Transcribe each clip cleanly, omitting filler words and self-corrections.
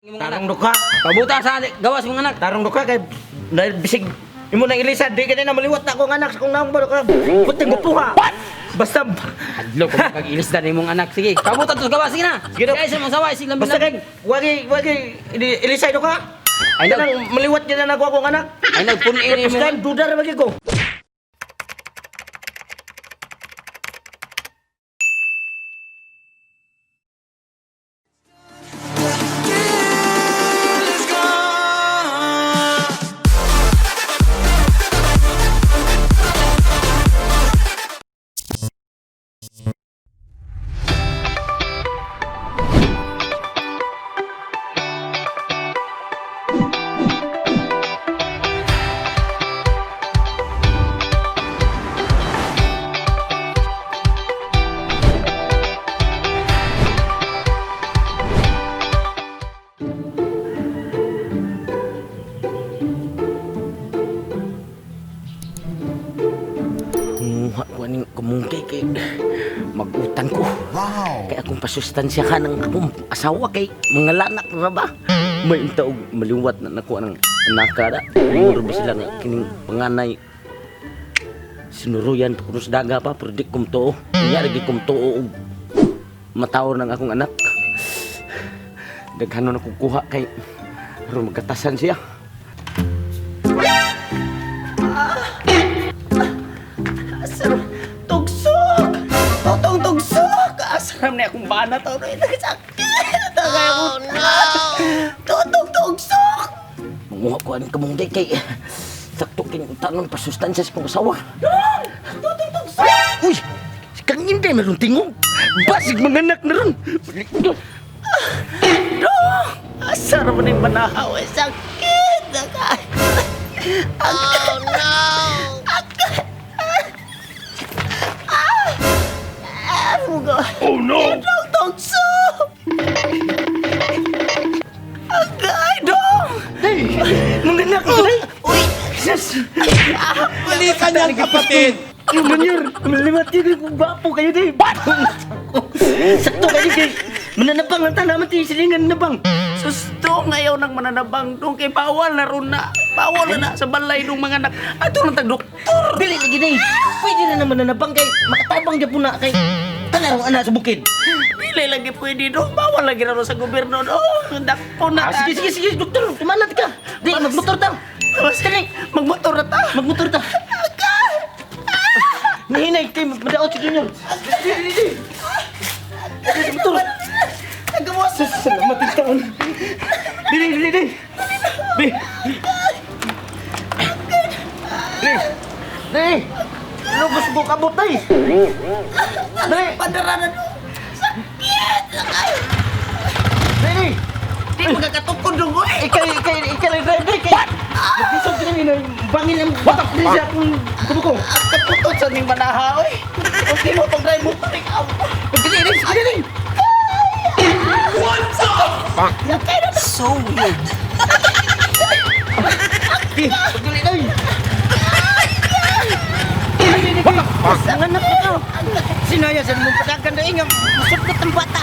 Tarong duka. Pabuta sa gawas mong anak. Tarong duka kay dahil bisig imo nang ilisan di kani na maliwat na akong anak sa kong naong ba puting gupuha. Basta Hadlo ko kag ilis dan imong anak. Sige, pabuta to sa gawas sige na. Sige, Dok. Kaya sa mong saway sige basta kay wagi ilisay duka. Ay, Ay nang maliwat gyud na ako akong anak. Ay nagpun-i ni Basta imong dudar lagi ko. Kumuha ko aning kumungkay kay magutan ko. Wow. Kay akong pasustansyahan ang akong asawa kay mga lanak ra ba? May taog maliwat na nako ang anaka ra. Muro ba sila nga kining panganay sinuruyan kuno sa daga pa pero di kum tuo. Unya ra gyud kum tuo og matawor ng akong anak. Daghanon ako kuha kay aron magkatasan siya. Asar, tugsok! Totong tugsok! Asaram na akong bana to. Sakit! Oh, no! Totong tugsok! Manguha ko aning kamunggay kay sakto kini utanon pasustansya sa kong asawa. Totong tugsok! Uy! Si Kang Inday meron tingog. Basig mga anak na ron. Dong! Asaram na yung banahaw. eh. Sakit! Oh, no! Oh, no! Dong, tugsok! Agay, dong! Mga anak na ron. Uy! Jesus! Mali ka niyang kapatid! Yung manyor, malimat yun. Kung gwapo kayo di. Sakto kayo kay mananabang ang tanaman ti silingan nabang. Susto ngayon ng mananabang dong kay bawal na ron na. Bawal na na sa balay dong mga anak. Ato nang tag doktor. Dili lagi na eh. Pwede na naman nanabang kay makatabang dyan po na kay tanarong anak sa bukid. Dili lagi pwede dong. Bawal lagi na ron sa gobyerno dong. Dakpo na. Ah, sige, sige, sige, doktor. Tumanat ka. Di, magmotor ta. Sige, magmotor na ta. Magmotor ta. Nahinay kay madaot si Junior. Dili, dili, dili. Dili, motor. Nagawas. Salamat yung taon. Dili, dili, dili. Bi. Dili. Dili. Lubos ko kabot tay. Dili. Padara na dong. Sakit. Dili. Di magkakatukod dong oy. Ikay, ikay, ikay, ikay, ikay. Nagkisog ka namin, bangin ang batak din siya akong kubuko. Kaputot sa ning banaha oy. Okay mo pag drive motor ikaw. Dili, dili, dili. So weird. Dili, dili. Ang anak ko. Sinaya sa mong patagan na inga. Masukot ang bata.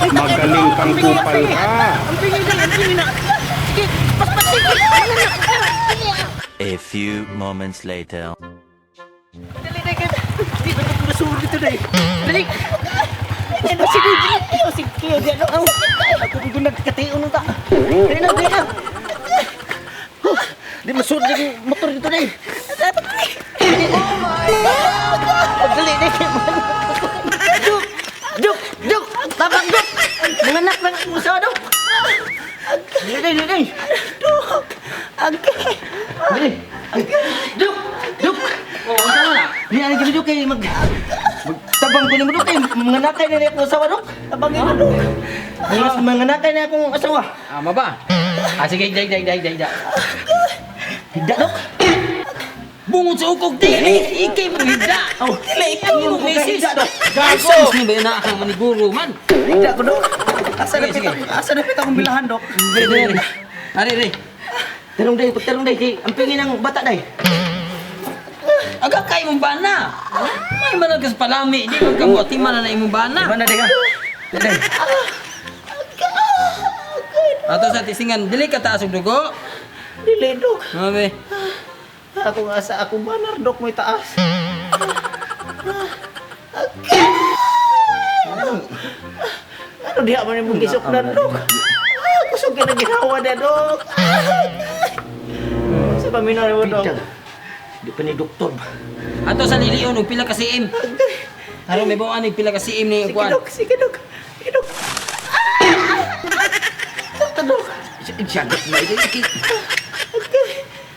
Magaling kang kupal ka! Ang pingin na, ang pingin na. Sige, paspas, sige. Ang anak. A few moments later. Dali, dali, dali. Di ba ito masulod dito na eh? Dali. Sige, dali. Sige, dali. Ako kung nagkation ta. Dali na, dali na. Huh, di masulod yung motor dito na eh. Oh my God! Dali, dali. Duk! Duk! Duk! Tabang duk! Mga anak ng usawa duk! Dali, dali, dali. Dok. Agay. Dali. Duk! Duk! Oh, unsa man na? Di ano kami duk kay mag magtabang ko nimo duk kay mga nakay na niya akong asawa duk. Tabangin na dong. Mga nakay na akong asawa. Ama ba? Ah, sige, higda, higda, higda, higda. Higda duk. Bungod sa ukog di. Ikay mo higda. Oh, Dili ikaw Ang imong misis. Higda duk. Gago. Ni ba na ang maniguro man? Higda ko dok. Asa Sige, na sige. pita? Asa na pita akong bilahan dok? Dili, dili. Ari, ari. Tarong day, pagtarong day kay ang pingin ng bata day. Aga kay imong bana. May man ka sa palami, di man kabuati man na imong bana. Mana day ka? Day. Ato sa tisingan, dili ka taas og dugo. Dili, Dok. Mabe. Ako nga sa akong banar, Dok, may taas. Ano diha man imong gisukdan, Dok? Ah, kusog ka na ginawa na, Dok. Sa paminaw mo, Dok. Di pa ni doktor. Ato sa lilion og pila ka cm. Aron may buwan og pila ka cm ni Sige, kuan. Dok. Sige, Dok. Sige, Dok. Ito, Dok. Siya, dok, may iki. Okay.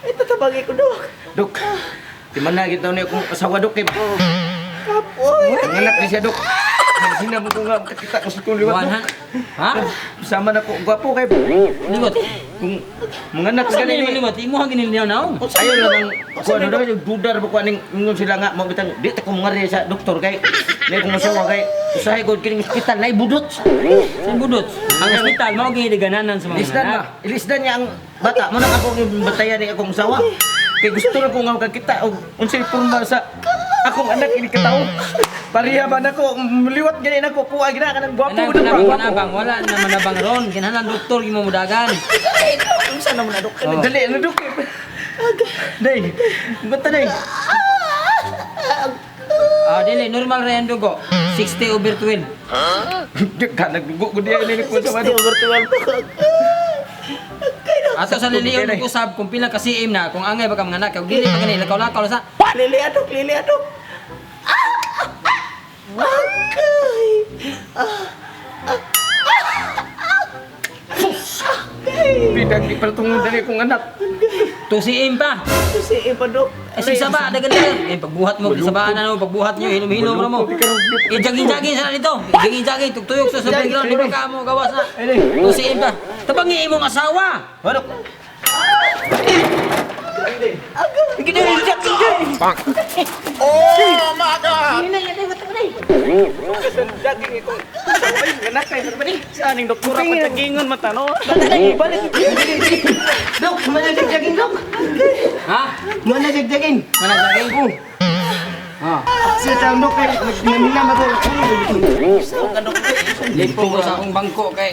Ito, tabagi ko, Dok. Dok, di man na kita ni akong asawa, dok, kay Kapoy. Ang anak ni siya, dok. Sina mo ko nga kita ko sa kong liwat, Kuan dok. ha? Ha? Sama na ko, gwapo kay Liwat. kung mga anak Sa gani ni ni. liwat imo ha ginilinaw naong. Ayaw lang ang kuan ano daw yung dudar ba kuan ning ingon sila nga mo bitang di ta ko mangari sa doktor kay di ko masawa kay usahay ko kining ospital na ibudot. Sa budot. Ang ospital mao gini gananan sa mga Ilisdan anak. ba? Ilisdan niya ang bata mo nang ako bantayan ni akong asawa. Kay gusto lang ko nga makakita og unsay porma sa akong anak ini katawo. Pareha ba nako liwat gani nako kuha gina kanang gwapo Kanang gud ba? manabang manabang wala na manabang ron kinahanglan doktor gimo mudagan. Unsa naman na, Dok? Oh. Dali ano dok? Day, bata day. Ah, dili normal ra yan dugo. 60 over 12. Daghan nagdugo ko diya ini ko sa 60 over 12, Dok. Ato sa lilion og usab kung pila ka cm na kung angay baka mga anak kag dili pa gani lakaw-lakaw sa. Lili, Dok. Lili, Dok. Ah! Okay. Bidang di pertungod dali kong anak. 2 cm pa. Si Iba, Dok. Eh, sige saba, dagan dagan. Eh, pagbuhat mo, sabaan na no, pagbuhat niyo, hilom-hilom ra mo. Eh, jogging-jogging sana dito. Jogging-jogging, tugtuyok sa sa playground, di ba ka mo gawas na. 2 cm pa. Tabangi imong asawa. Ano? Saan yung doktora pagkagingon mata, no? Dok, mana jagjagin dok? Ha? Mana jagjagin? Mana jogging? Ha. Sa taon dok kay nagminam ako. Lipo ko sa akong bangko kay.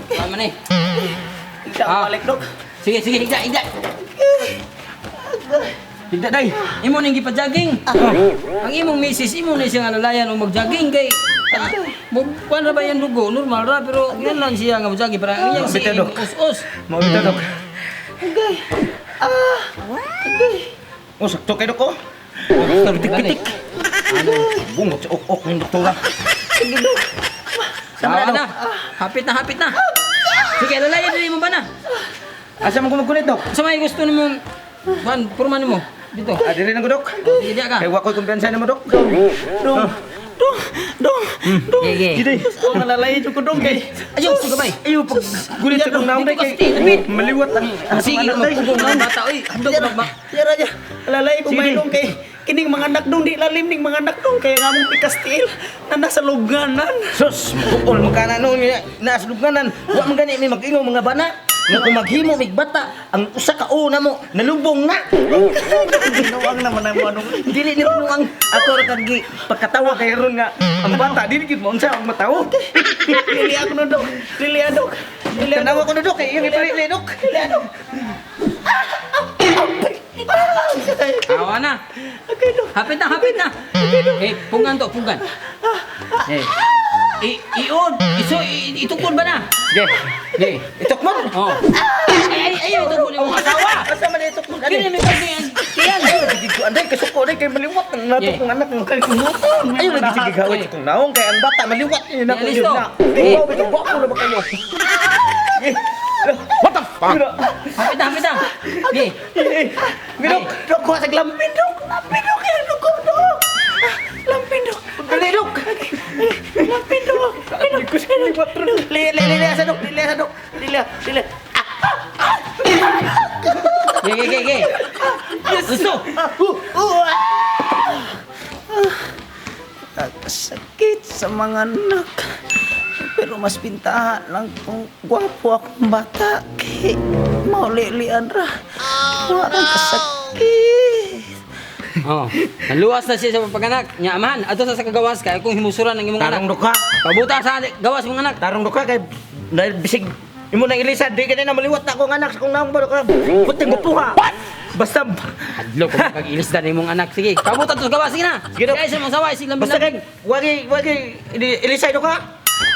Kuan man eh. Isa Ah. balik, Dok. Sige, sige, higda, higda. Higda day. Imo ning gipa-jogging. Ang imong misis imo ni siyang alalayan og mag-jogging kay mo kuan ra ba yan dugo normal ra pero yan lang siya nga mo-jogging para ang iyang si Bitaw, Dok. us-us. Mao bitaw dok. Oh, sakto kay dok oh. Pitik-pitik. Bungot sa ok-ok ng doktora. Sama na. Hapit na, hapit na. Sige, alalayan din mo ba na? Asa man ko magkunit dok? Sa may gusto nimo kuan porma nimo dito. Ah, dili na ko dok. Sige, diya ka. Kay wa ko'y kumpiyansa nimo dok. Dong. Dong. Dong. Dong. Sige. Gidi. Kung nalalay ko dong kay. Ayaw, sugabay. Ayo pag gulit sa kong naong day Dito ka kay sa tilapit. maliwat ang Sige, anak day. magpugong ng bata oy. Handog magma. Yara ya. Lalay ko Sige. may dong kay kining mga anak dong di lalim ning mga anak dong kay nga among pikastil na nasa lubnganan. Sus, bukol man kana noon nga naas lubnganan. Wa man gani may mag-ingon mga bana. Nga kung maghimo mig bata, ang usa ka una mo nalubong na. Ginuang naman ang anong Dili ni ang ato ra kag gi- pagkatawa kay ron nga ang bata dili gid mo unsa ang matawo. Lili ako no dok. Lili adok. Lili adok. Tanawa ko na dok kay iyang ipalili dok. Lili adok. Awa na. Okay dok. Hapit na, hapit na. Eh, punggan to, punggan. Eh. I iod, iso itukod ba na? Sige. Sige, itok mo. Oh. Ay ay ay, itukod imong asawa. Asa man itok mo Kini ani? may kasi ang tiyan. Ayo lagi ko anday kasuko day kay maliwat ang nato Yeah. kong anak ng kay kunutan. Ayo lagi sige gawin sa kong naong kay ang bata maliwat ni nako Yeah, yun listo. na. Ikaw bitaw gwapo na ba kayo? Eh, What the fuck? Hapit na, hapit na. Gi. Dok, Dok kuha sa lampin dok. Lampin dok yan dok dok. Lampin dok. dali dok. Lampin dok. Hindi ko siya liwat ron. Lili lili lili asa dok. Lili asa dok. Lili lili. Gi, gi, gi, gi. Gusto. Sakit sa mga anak. Pero mas pintahan lang kung gwapo akong bata. Kay maulilian ra. Wala kasakit. Oh. Naluwas na siya sa pagpaganak. Nya amahan, adto sa kagawas kay kung himusuran ang imong anak. Tarong dok ka. Pabuta sa gawas mong anak. Tarong dok ka kay dahil bisig Imo nang ilisan, di ka na maliwat na akong anak sa kong naong barok. Puting gupuha. Basta, Hadlo ko kag-ilis dan imong anak. Sige, kabutan to gawa sige na. Sige, Dok. Sige, sa mga sawa, sige lambi basta kay, wagi, ilisay do ka.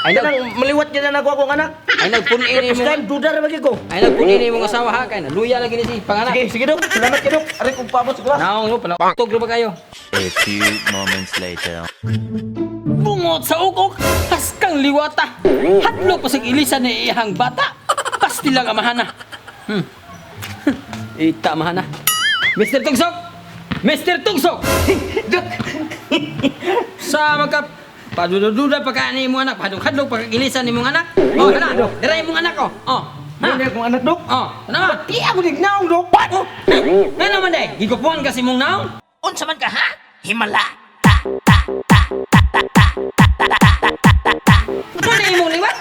Ay, Ay, nang maliwat niya na ako akong anak. Ay nagpuni ni Tapos imong kayo, duda ra lagi ko. Ay nagpuni ni imong asawa ha kay naluya lagi ni si panganak. Sige, sige dok. Salamat kay dok. Aray kong paabot sa kula. Naong mo pala. Tug ra ba kayo? A few moments later. Bungot sa ukok, haskang liwata. Hadlo pa sa ilisan ni iyang bata. Pasti lang amahana. Ita amahana. Mr. Tungsok! Mr. Tungsok! Sa magka padudududa pa ka ni imong anak, padung-hadlok pa kag-ilisan ni imong anak. Oh, hala, dira imong anak oh. Oh. Ha? Hindi akong anak dok. Oh, tanawa. Di ako nignaong dok. Oh, nga naman day, gigupuan kasi mong naong. Unsa man ka ha? Himala. Ano na imong liwat?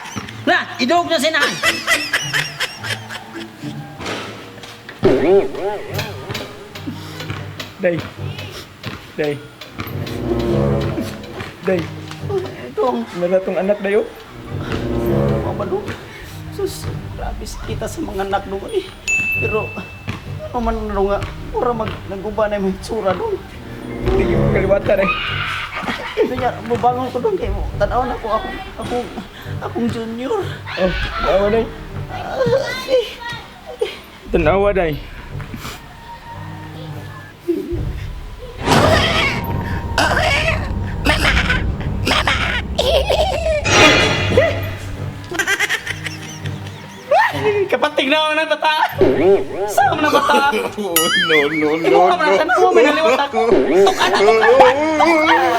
Na, idog na sinahan. Day. Day. Day. Dong, Nala tong anak dayo. mabalo. Sus, grabe kita sa mga anak dong eh. Pero, ano man dong nga, mura mag naguba na yung itsura dong. Hindi ko kaliwatan eh. Ito niya, bubangon ko dong kay mo. Tanaw na ko akong, akong, akong junior. Oh, tanawa day. Eh, Tanawa day. Kapatig na ako ng bata. Saan mo na bata? No, no, no, Imo ka man no. tanaw may naliwat ako. Tuk anak, tuk anak.